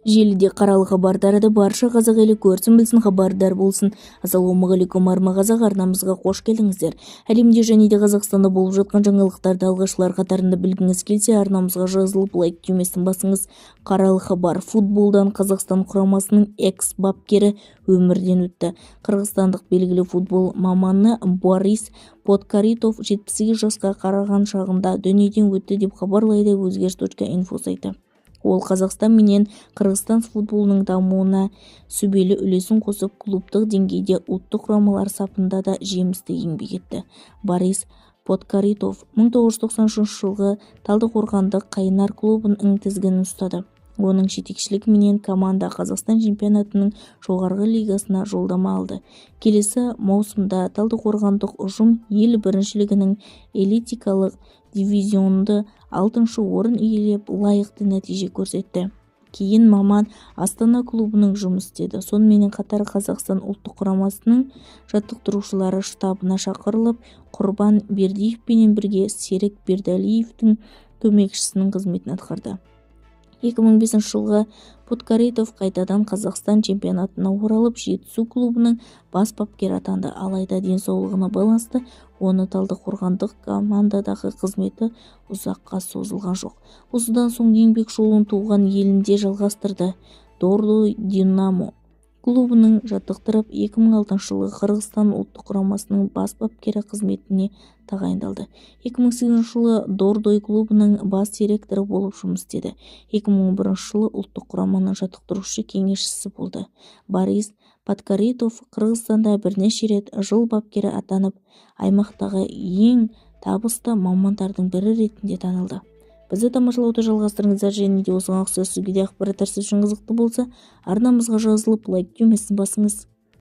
Желіде қаралы хабар тарады. Барша қазақ елі көрсін, білсін, хабардар болсын. Ассалаумағалейкум, Арма Қазақ арнамызға қош келдіңіздер! Әлемде және де Қазақстанда болып жатқан жаңалықтарды алғашқылар қатарында білгіңіз келсе, арнамызға жазылып, лайк түймесін басыңыз. Қаралы хабар: футболдан Қазақстан құрамасының экс бапкері өмірден өтті. Қырғызстандық белгілі футбол маманы Борис Подкорытов 78 жасқа қараған шағында дүниеден өтті деп хабарлайды Өзгеріс.Инфо сайты. Ол Қазақстан менен Қырғызстан футболының дамуына сүбелі үлесін қосып, клубтық деңгейде, ұлттық құрамалар сапында да жемісті еңбек етті. Борис Подкорытов 1993 жылғы талдықорғандық «Қайнар» клубының тізгінін ұстады. Оның жетекшілігіменен команда Қазақстан чемпионатының жоғарғы лигасына жолдама алды. Келесі маусымда талдықорғандық ұжым ел біріншілігінің элиталық дивизионында алтыншы орын иелеп, лайықты нәтиже көрсетті. Кейін маман «Астана» клубының жұмыс істеді. Сонымен қатар Қазақстан ұлттық құрамасының жаттықтырушылары штабына шақырылып, Құрбан Бердиевпенен бірге Серік Бердалиевтің көмекшісінің қызметін атқарды. 2005 жылғы Подкорытов қайтадан Қазақстан чемпионатына оралып, «Жетісу» клубының бас бапкері атанды. Алайда денсаулығына байланысты оны талдықорғандық командадағы қызметі ұзаққа созылған жоқ. Осыдан соң еңбек жолын туған елінде жалғастырды. «Дордой Динамо» клубының жаттықтырып, 2006 жылы Қырғызстан ұлттық құрамасының бас бапкері қызметіне тағайындалды. 2008 жылы «Дордой» клубының бас директоры болып жұмыс істеді. 2011 жылы ұлттық құраманың жаттықтырушы кеңесшісі болды. Борис Подкорытов Қырғызстанда бірнеше рет жыл бапкері атанып, аймақтағы ең табысты мамандардың бірі ретінде танылды. Бізді тамашалауды жалғастырыңыздар және де осыған ұқсас өзге де ақпараттар сіз үшін қызықты болса, арнамызға жазылып, лайк түймесін басыңыз.